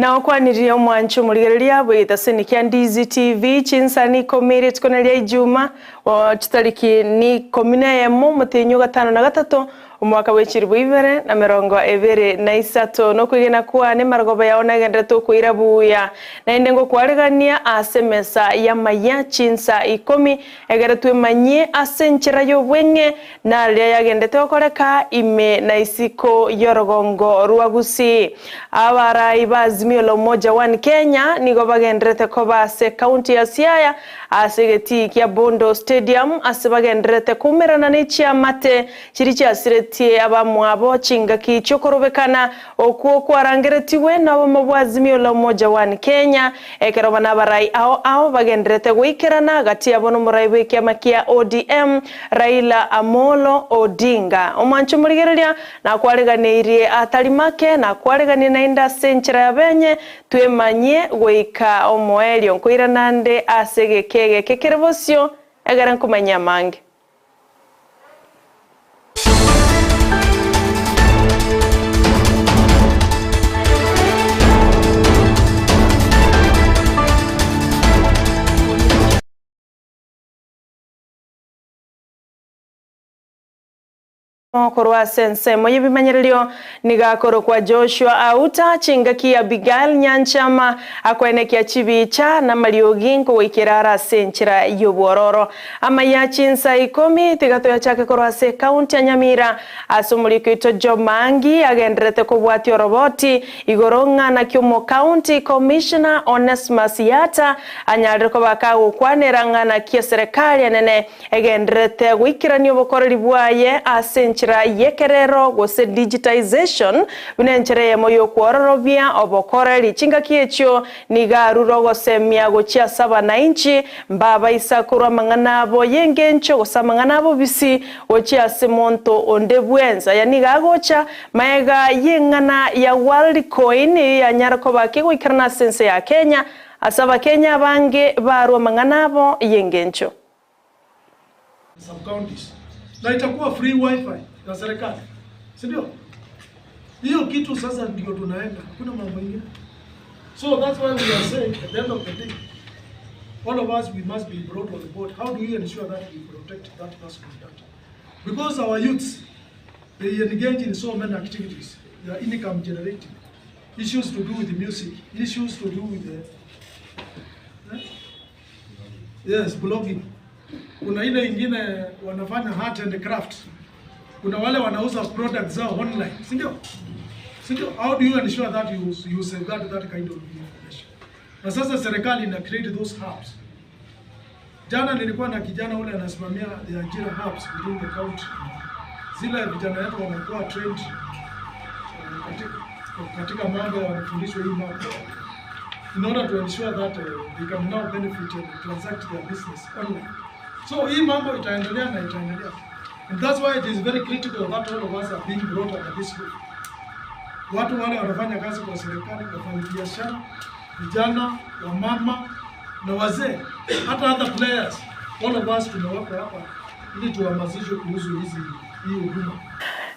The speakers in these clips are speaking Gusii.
Nagokwanirie omwancho omorigereria bw'egetaseni kia Ndizi TV chinsa nikomi rituko na ria Ijuma chitariki nikomi na eyemo omotienyi o gatano na gatato omwaka bwe chilifu 2023 nokwegena kwane marogoba yao nagenderete okoira buya naende ngokwaregania ase emesa y'amaya chinsa ikomi egere twemanyie ase enchera y'obweng'e Naria yagendete gokoreka ime na isiko y'orogongo rwa Gusii. Abarai ba Azimio la Umoja One Kenya nigo bagenderete koba ase ekaunti ya Siaya ase egetii kia Bondo Stadium ase bagendererete koumerana ne chiamate chiria chiasiretie abamwabo chingaki chiokorobekana okwo kwarangeretigwe nobomo bwa Azimio la Umoja One Kenya ekero bana abarai ao ao bagendererete goikerana gati yabo nomorai bw'ekiama kia ODM Raila Amolo Odinga. Omwanche omorigereria, nakwareganeirie atari make, nakwareganie naende ase enchera ya benye, twemanyie goika omoerio. Nkoirana nde ase egeka egeke kere bosio, egere nkomanyie amange. Korwa ase ensemo y'ebimanyererio nigo akorokwa Joshua Auta, chingaki Abigail Nyanchama akoenekia chibicha namariogi nkogoikera are ase enchera y'obwororo. Amaya chinsa ikomi tiga toyachake korwa ase ekaunti ya Nyamira ase omoriki oito Job Maangi agendererete kobwatia oroboti Igoro ng'a naki Omocounty Commissioner Onesmus Yatta anyarire koba kagokwanera ng'a naki eserekari enene egendererete goikerania obokoreri bwaye ase enchera y'ekerero gose digitization buna enchera eyemo y'okwororobia obokoreri. Chingaki echio nigo arure ogosemia gochia ase abanainchi mbabaisa korwa amang'ana abo y'engencho gose amang'ana abobisi gochia ase monto onde bwensi. Aya nigo agocha Magega y'eng'ana ya Worldcoin eyio yanyara koba kegoikerana ase ense ya Kenya, ase Abakenya abange barwa amang'ana abo y'engencho. Sub counties na itakuwa free wifi ya serikali si ndio? Hiyo kitu sasa ndio tunaenda, hakuna mambo ingine. So that's why we are saying at the end of the day all of us we must be brought on board. How do we ensure that we protect that personal data? Because our youths They engage in so many activities, they are income generating, issues to do with music, issues to do with the, eh? Yes, blogging. Kuna ile ingine wanafanya art and craft. Kuna wale wanauza products zao online, si ndio? Si ndio? How do you ensure that you, you safeguard that kind of information? Na sasa serikali ina create those hubs. Jana nilikuwa na kijana ule anasimamia the Ajira hubs within the county. Zile vijana wetu wanakuwa trained eh, katika, katika mambo ya wanafundishwa hii mambo in order to ensure that uh, they can now benefit and transact their business online. So hii mambo itaendelea na itaendelea. And that's why it is very critical that all of us are being brought under this roof. Watu wale wanafanya kazi kwa serikali, wafanyabiashara, vijana, wamama na wazee, hata other players, all of us tumewekwa hapa ili tuhamasishwe kuhusu hizi hii huduma.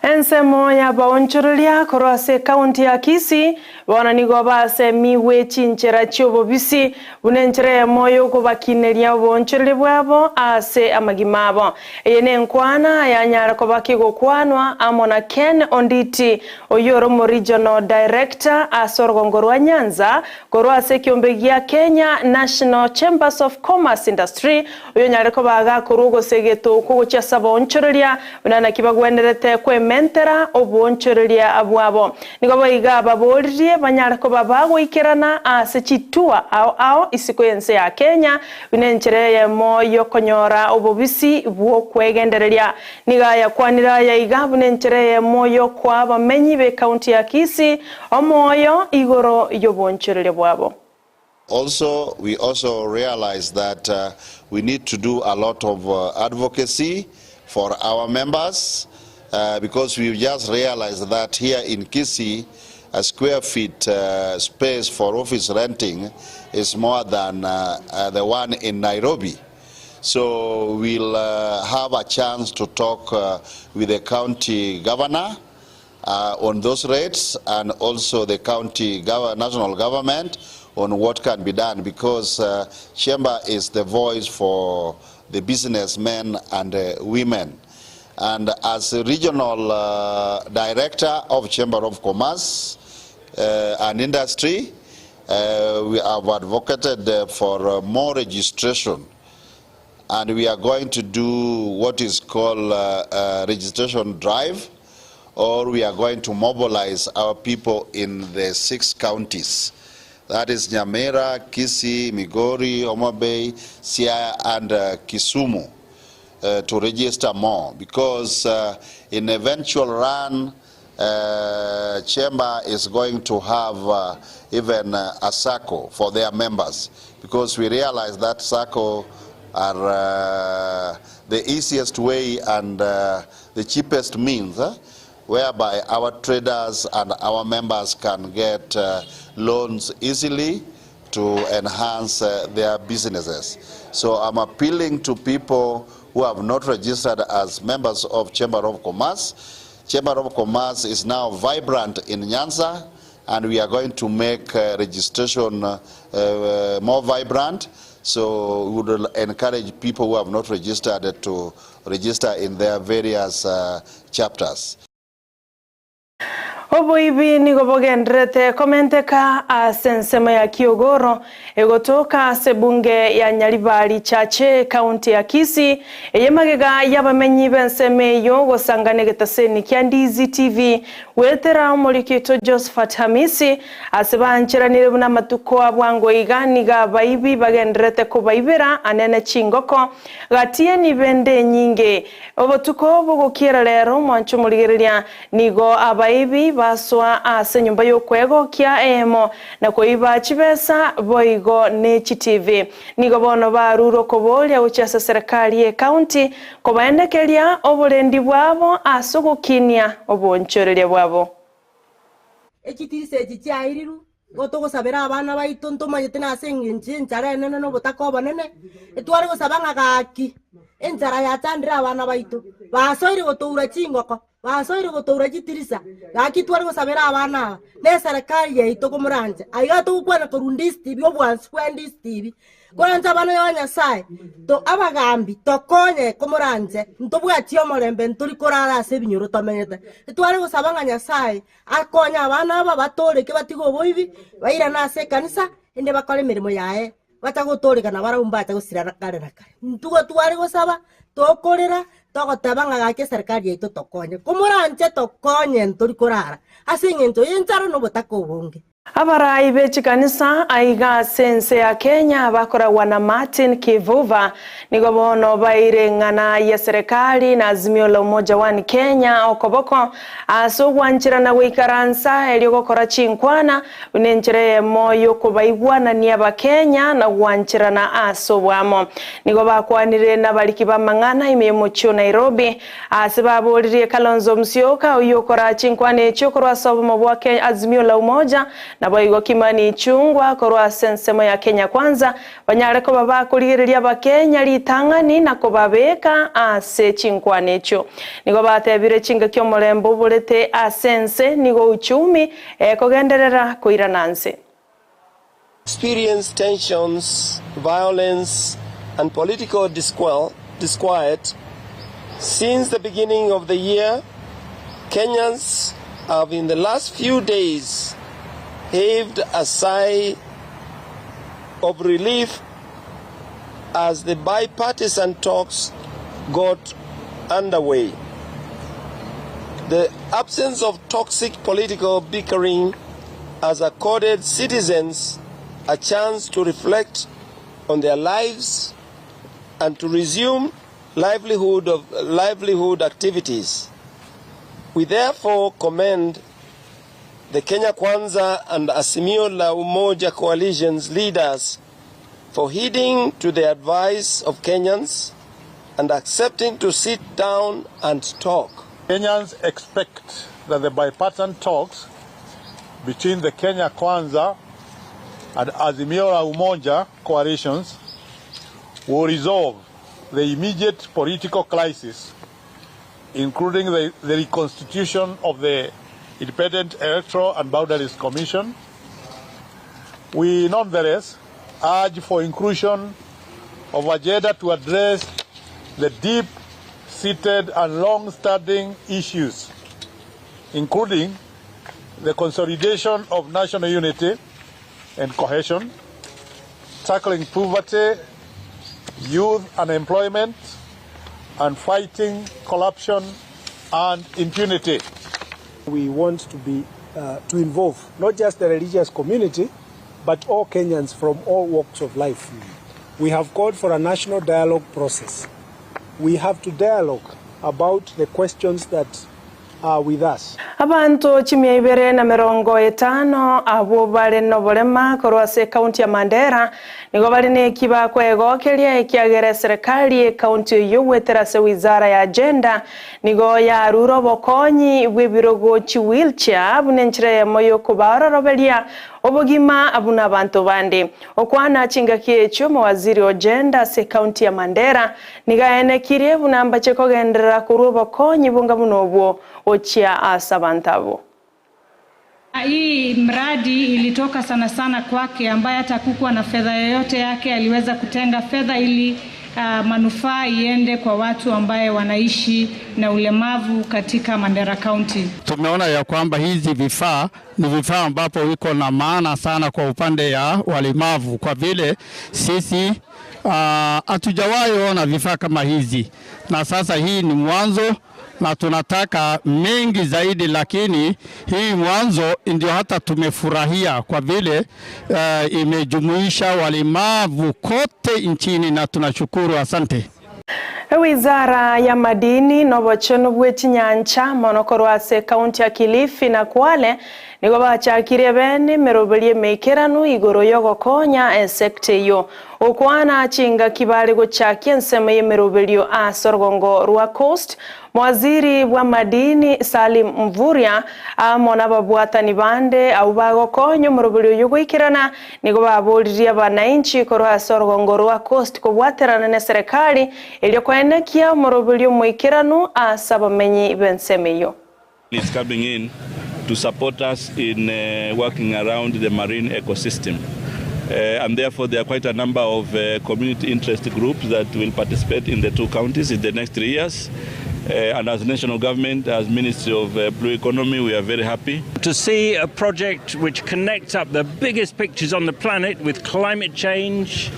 Ensemo y'abaonchoreria korwa ase ekaunti ya Kisii bono nigo basemigwe chinchera chi'obobisi buna enchera eyemo y'okobakineria oboonchoreria bwabo ase amagima abo. Eye nenkwana yanyare koba kegokwanwa amo na Ken Onditi oyio ore omoregional director ase orogongo rwa Nyanza Korwa ase ekiombe gia Kenya National Chambers of Commerce Industry, oyonyare koba agakorwa ogosegetwa okwo gochia ase abaonchoreria, buna naki bagwenerete kwementera oboonchoreria bwabo. Nigo boigo ababoririe banyare koba bagoikerana ase chitua ao ao isiko y'ense ya Kenya buna enchera eyemo y'okonyora obobisi bw'okwegendereria. Nigo ayakwanire aya iga buna enchera eyemo y'okoa abamenyi b'ecounty ya Kisii Omoyo igoro y'obonchoreria bwabo. Also, we also realize that we need to do a lot of advocacy for our members because we've just realized that here in Kisii a square feet space for office renting is more than the one in Nairobi. So we'll have a chance to talk with the county governor. on those rates and also the county national government on what can be done because chamber is the voice for the businessmen and women and as regional director of chamber of commerce and industry we have advocated for more registration and we are going to do what is called registration drive or we are going to mobilize our people in the 6 counties. That is Nyamira, Kisii, Migori, Homa Bay, Siaya and Kisumu to register more because in eventual run chamber is going to have even a SACCO for their members because we realize that SACCO are the easiest way and the cheapest means whereby our traders and our members can get loans easily to enhance their businesses. So I'm appealing to people who have not registered as members of Chamber of Commerce. Chamber of Commerce is now vibrant in Nyanza, and we are going to make registration more vibrant. So we would encourage people who have not registered to register in their various chapters. Oboibi nigo bogenderete komenteka ase ensemo ya Kiogoro egotoka ase bunge ya Nyaribari Chache county ya Kisii eye magega y'abamenyi b'ensemo eyo gosangana egetaseni kia Ndizi TV wetera omorikito Josephat Hamisi ase bancheranire buna amatuko abwango iga niga abaibi bagenderete kobaibera anene chingoko gatie nibende enyinge obotuko bogokiera rero mwancho morigereria nigo abaibi baswa ase nyumba y'okwegokia emo na koiba chibesa boigo ne chitv nigo bono barure okoboria gochia ase serikali ye county kobaendekeria oborendi bwabo ase ogokinia obonchoreria bwabo. Echitirisa echi chiairiru gotogosabera abana baito ntomanyete nase eng'encho enchara enene na obotaka obonene etware gosaba ng'a gaki enchara yachandire abana baito basoire gotoura chingoko basoire gotoura chitirisa gaki tware gosabera abana aba na eserikali yaito komoranje aiga togokwana korwa Ndizi TV obwansi bwa Ndizi TV koranche abana ya Nyasaye to abagambi tokonye komoranje ntobwati omorembe ntori korara ase ebinyoro tomenyete etware gosaba ng'a Nyasaye akonye abana aba batoreke batige oboibi bairane ase ekanisa ende bakore emirimo yaye batagotorekana barabwo mbacha gosirana kare na kare ntugo tware gosaba tokorera togoteba ng'a gaki eserikali yaito tokonye komoranje tokonye ntori korara ase eng'encho yencharo na obotaka obonge. Abarai b'echikanisa aiga ase ense ya Kenya bakoragwa na Martin Kivuva nigo bono baire ng'ana ya serikali na Azimio la Umoja One Kenya okoboko ase ogwancherana goikaransa erio gokora chinkwana buna enchera eyemo yokobaigwanania abakenya na gwancherana ase obwamo. Nigo bakwanire n'abariki b'amang'ana ime y'omochie o Nairobi ase baboririe Kalonzo Musyoka oyo okora chinkwana echio korwa ase obomo bwa Azimio la Umoja nabo igo Kimani Ichung'wa korwa ase ensemo ya Kenya Kwanza banyare koba bakorigereria abakenya ritang'ani na kobabeka ase chinkwana echio. Nigo batebire chingaki omorembe oborete ase ense nigo uchumi ekogenderera koirana nse. Experience tensions, violence and political disquiet since the beginning of the year. Kenyans have in the last few days heaved a sigh of relief as the bipartisan talks got underway. The absence of toxic political bickering has accorded citizens a chance to reflect on their lives and to resume livelihood activities. We therefore commend the Kenya Kwanza and Azimio la Umoja coalition's leaders for heeding to the advice of Kenyans and accepting to sit down and talk. Kenyans expect that the bipartisan talks between the Kenya Kwanza and Azimio la Umoja coalitions will resolve the immediate political crisis, including the reconstitution of the Independent Electoral and Boundaries Commission. We nonetheless urge for inclusion of agenda to address the deep-seated and long-standing issues, including the consolidation of national unity and cohesion, tackling poverty, youth unemployment, and fighting corruption and impunity. We want to be to involve not just the religious community, but all Kenyans from all walks of life. We have called for a national dialogue process. We have to dialogue about the questions that are with us. Abanto chimia ibere na merongo etano abwo bare noborema korwa ase ekaunti ya Mandera nigo bare neki bakwegokeria ekiagera eserekari ekaunti eyio goetera ase wizara ya gender nigo yarure obokonyi bw'ebirogo chi wheelchair buna enchera eyemo yokobaororoberia obogima buna abanto bande. Okwana chingaki echio omowaziri o gender ase ekaunti ya Mandera nigo aenekirie buna mbache kogenderera korwa obokonyi bonga buna obwo gochia ase abanto abwo. Hii mradi ilitoka sana sana kwake, ambaye hata hakukuwa na fedha yoyote yake, aliweza kutenga fedha ili manufaa iende kwa watu ambaye wanaishi na ulemavu katika Mandera County. Tumeona ya kwamba hizi vifaa ni vifaa ambapo iko na maana sana kwa upande ya walemavu, kwa vile sisi hatujawahi ona vifaa kama hizi, na sasa hii ni mwanzo na tunataka mengi zaidi, lakini hii mwanzo ndio hata tumefurahia kwa vile imejumuisha walemavu kote nchini na tunashukuru, asante. Wizara ya madini nobochenu bwe chinyancha mono korwa ase ekaunti ya Kilifi na Kwale nigo bachakire bene emeroberio emeikeranu igoro yogokonya esekta eyo. Okwana chingaki bare gochakia ensemo ya emeroberio ase orugongo rwa Coast, Mwaziri bwa madini Salim Mvurya amo nababwatani bande abo bagokonya omoroberi oyo goikerana nigo baboririe abananchi korwa ase orugongo rwa Coast kobwaterana na serikali erio koenekia omoroberi omoikeranu ase abamenyi b'ensemo eyo. Is coming in to support us in working around the marine ecosystem. And therefore there are quite a number of community interest groups that will participate in the two counties in the next 3 years. And as national government, as Ministry of Blue Economy, we are very happy. To see a project which connects up the biggest pictures on the planet with climate change,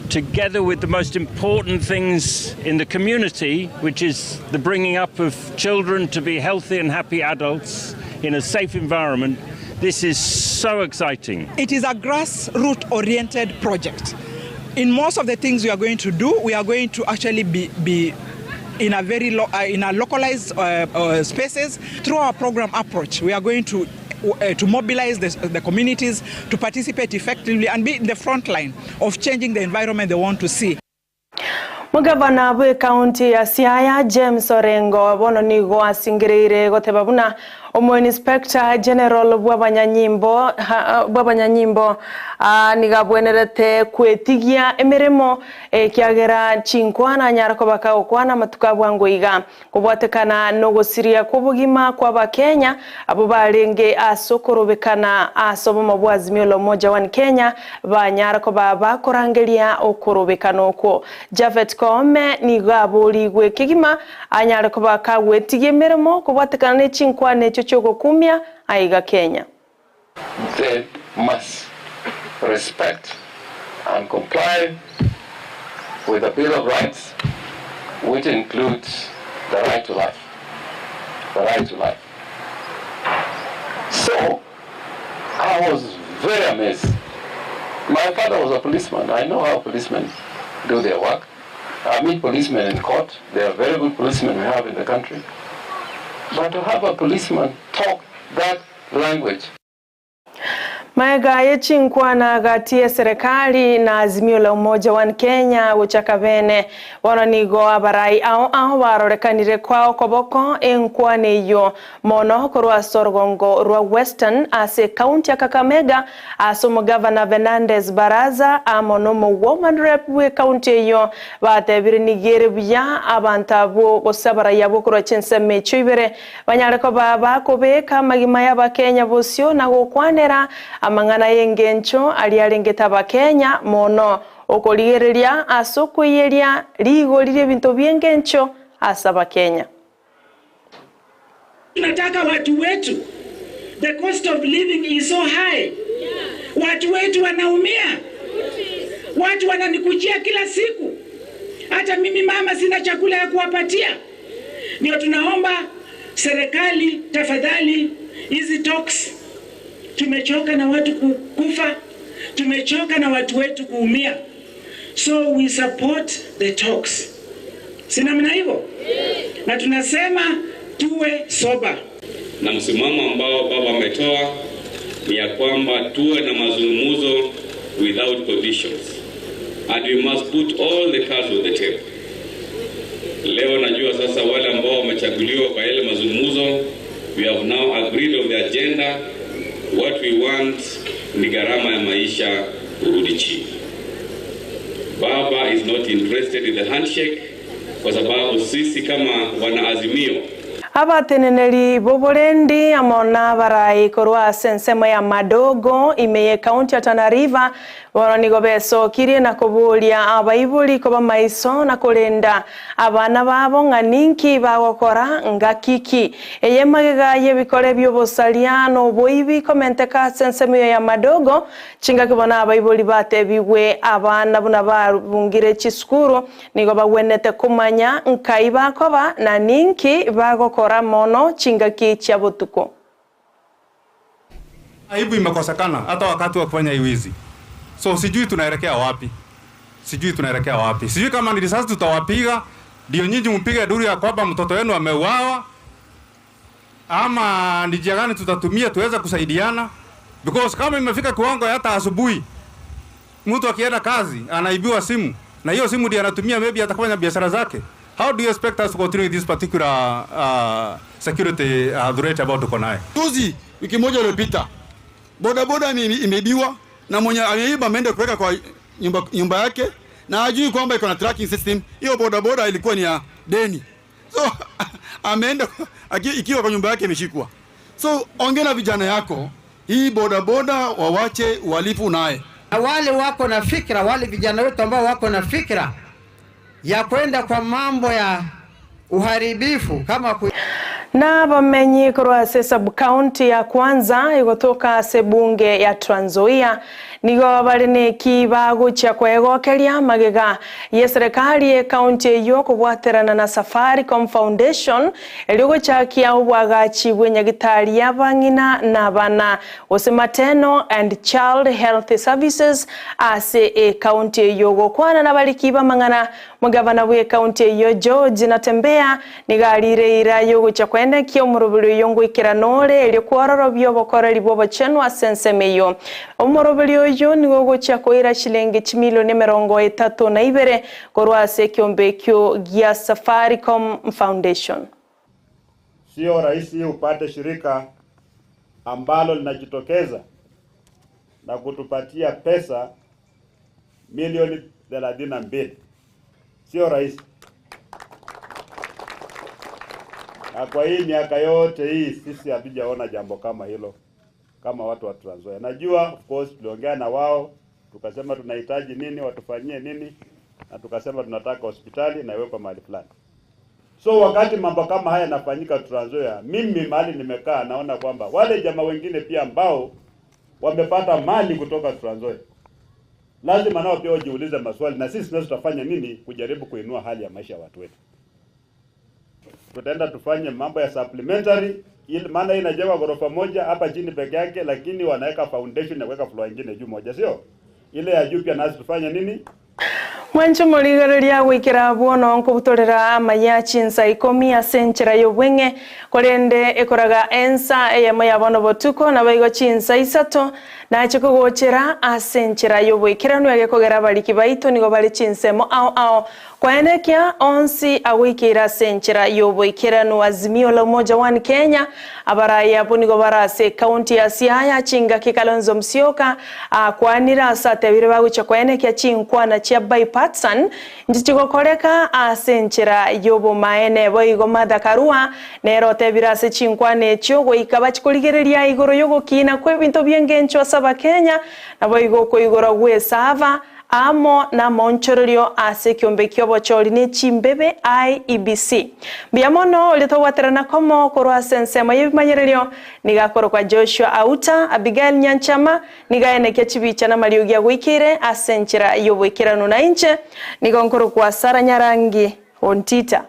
together with the most important things in the community, which is the bringing up of children to be healthy and happy adults in a safe environment. This is so exciting. It is a grassroots-oriented project. In most of the things we are going to do, we are going to actually be in a very in a localized spaces. Through our program approach, we are going to mobilize the communities to participate effectively and be in the front line of changing the environment they want to see. Mugavana bwe county ya Siaya James Orengo bono nigo asingireire goteba buna omo Inspector General bw'abanyanyimbo nigabwenerete kwetigia emirimo ekiagera chinkwana nyara kobaka okwana matuka bwango iga kobwatekana nogosiria kw'obogima kw'abakenya abo barenge ase okorobekana ase obomo bwa Azimio la Umoja One Kenya banyara koba bakorangeria okorobekana okwo. Japhet Koome nigo aborigwe kegima anyare koba kagwetigia emirimo kobwatekana ne chinkwana echo chogokumia aiga Kenya. They must respect and comply with the Bill of Rights, which includes the right to life. The right to life. So, I was very amazed. My father was a policeman. I know how policemen do their work. I meet policemen in court. They are very good policemen we have in the country. But to have a policeman talk that language. Magega ye chinkwana gati y'eserekari na Azimio la Umoja One Kenya gochaka bene, bono nigo abarai ao ao barorekanire koa okoboko enkwana eyio mono korwa ase orogongo rwa Western ase ekaunti ya Kakamega ase omogavana Fernandes Barasa amo nomowoman rep bw'ekaunti eyio batebire nigo ere buya abanto abwo gose abarai abwo korwa chinsemo echio ibere Banyare koba bakobeka amagima y'Abakenya bosio na gokwanera amang'ana y'engencho aria arengete Abakenya mono, okorigereria ase okoiyeria rigori ri'ebinto bi'engencho ase Abakenya. Tunataka watu wetu, the cost of living is so high, watu wetu wanaumia, watu wananikujia kila siku, hata mimi mama sina chakula ya kuwapatia. Ndio tunaomba serikali tafadhali, hizi talks, tumechoka na watu kufa, tumechoka na watu wetu kuumia, so we support the talks, si namna hivyo? Na tunasema tuwe sober. Na msimamo ambao baba ametoa ni ya kwamba tuwe na mazungumzo without conditions and we must put all the cards on the table. Leo najua sasa wale ambao wamechaguliwa kwa yale mazungumzo, we have now agreed on the agenda. What we want ni gharama ya maisha kurudi chini. Baba is not interested in the handshake kwa sababu sisi kama wanaazimio Abateneneri b'oborendi amo nabarai korwa ase ensemo ya Madogo ime y'ekaunti ya Tana River bono nigo besokirie na koboria abaibori koba maiso na korenda abana babo ng'a ninki bagokora ngaki ki. Eye magega y'ebikore bi'obosaria na oboibi komenteka ase ensemo eyo ya Madogo, chingaki bono abaibori batebigwe abana buna babungire chisukuru Nigo bagwenerete komanya nkai bakoba na ninki bagokora mono chingaki chia botuko. Aibu imekosekana hata wakati wa kufanya hii wizi. So sijui tunaelekea wapi, sijui tunaelekea wapi, sijui kama ni risasi tutawapiga ndio nyinyi mpige duru ya kwamba mtoto wenu ameuawa, ama ni njia gani tutatumia tuweze kusaidiana, because kama imefika kiwango ya hata asubuhi mtu akienda kazi anaibiwa simu na hiyo simu ndiyo anatumia maybe atakufanya biashara zake. How do you expect us to continue with this particular uh, security uh, threat ambao tuko naye? Juzi wiki moja iliyopita bodaboda imeibiwa na mwenye ameiba ameenda kuweka kwa nyumba, nyumba yake na ajui kwamba iko na tracking system. Hiyo bodaboda ilikuwa ni ya deni, so ameenda ikiwa kwa nyumba yake imeshikwa. So ongea na vijana yako, hii bodaboda wawache uhalifu naye. Na wale wako na fikra, wale vijana wetu ambao wako na fikra ya kwenda kwa mambo ya uharibifu kama ku... Na abamenyi korwa ase sub-county ya Kwanza egotoka ase ebunge ya Trans Nzoia nigo bare neki bagochia kwegokeria magega y'eserekari y'ecounty eyio kobwaterana na Safaricom Foundation erio gochakia obwagachi bw'enyagitari y'abang'ina na abana gose Maternal and Child Health Services ase ecounty eyio. Gokwana nabariki b'amang'ana Omogavana bw'ecounty eyio George Natembeya nigo arire eira y'ogochia koenekia omoroberi oyio ngoikerana ore erio kwororobia obokoreri bw'obochenu ase ensemo eyio. Omoroberi oyio nigo ogochia koira chilingi chimilioni 32 korwa ase ekiombe ekio gia Safaricom Foundation. Sio rahisi upate shirika ambalo linajitokeza na kutupatia pesa milioni 32. Sio rahisi. Na kwa hii miaka yote hii sisi hatujaona jambo kama hilo kama watu wa Trans Nzoia. Najua of course tuliongea na wao tukasema tunahitaji nini, watufanyie nini, na tukasema tunataka hospitali na iwekwe mahali fulani. So wakati mambo kama haya yanafanyika Trans Nzoia, mimi mahali nimekaa naona kwamba wale jamaa wengine pia ambao wamepata mali kutoka Trans Nzoia lazima nao pia wajiulize maswali, na sisi tunaweza tutafanya nini kujaribu kuinua hali ya maisha ya watu wetu. Tutaenda tufanye mambo ya supplementary ili maana hii inajengwa ghorofa moja hapa chini peke yake, lakini wanaweka foundation na kuweka floor nyingine juu moja, sio ile ya juu pia. Nasi tufanye nini? Mwanche morigereria goikera abwo nkobutorera amaya chinsa ikomi ase enchera y'obweng'e, korende ekoraga ensa eyemo ya bono botuko, naboigo chinsa isato. Nache kogochera ase enchera y'oboikeranu egekogera abariki baito nigo bare chinsemo ao ao Koenekia onsi agoikeire ase enchera y'oboikeranu Azimio la Umoja One Kenya, abarai abwo nigo bare ase ekaunti ya Siaya chingaki Kalonzo Musyoka akwanire ase atebire bagochia koenekia chinkwana chia bipartisan nchichigokoreka ase enchera y'obomaene. Boigo Martha Karua nere otebire ase chinkwana echio goika bachikorigereria igoro y'ogokiina kw'ebinto bi'engencho ase abakenya naboigo okoigorwa gw'esava Amo namaonchorerio ase ekiombe ki'obochori ne chimbebe, IEBC. Mbuya mono oria togwaterana komo korwa ase ensemo y'ebimanyererio, nigo akorokwa Joshua Auta, Abigail Nyanchama, nigo aenekia chibicha namariogi agoikeire ase enchera y'oboikeranu na inche nigo nkorokwa Sarah Nyarangi Ontita.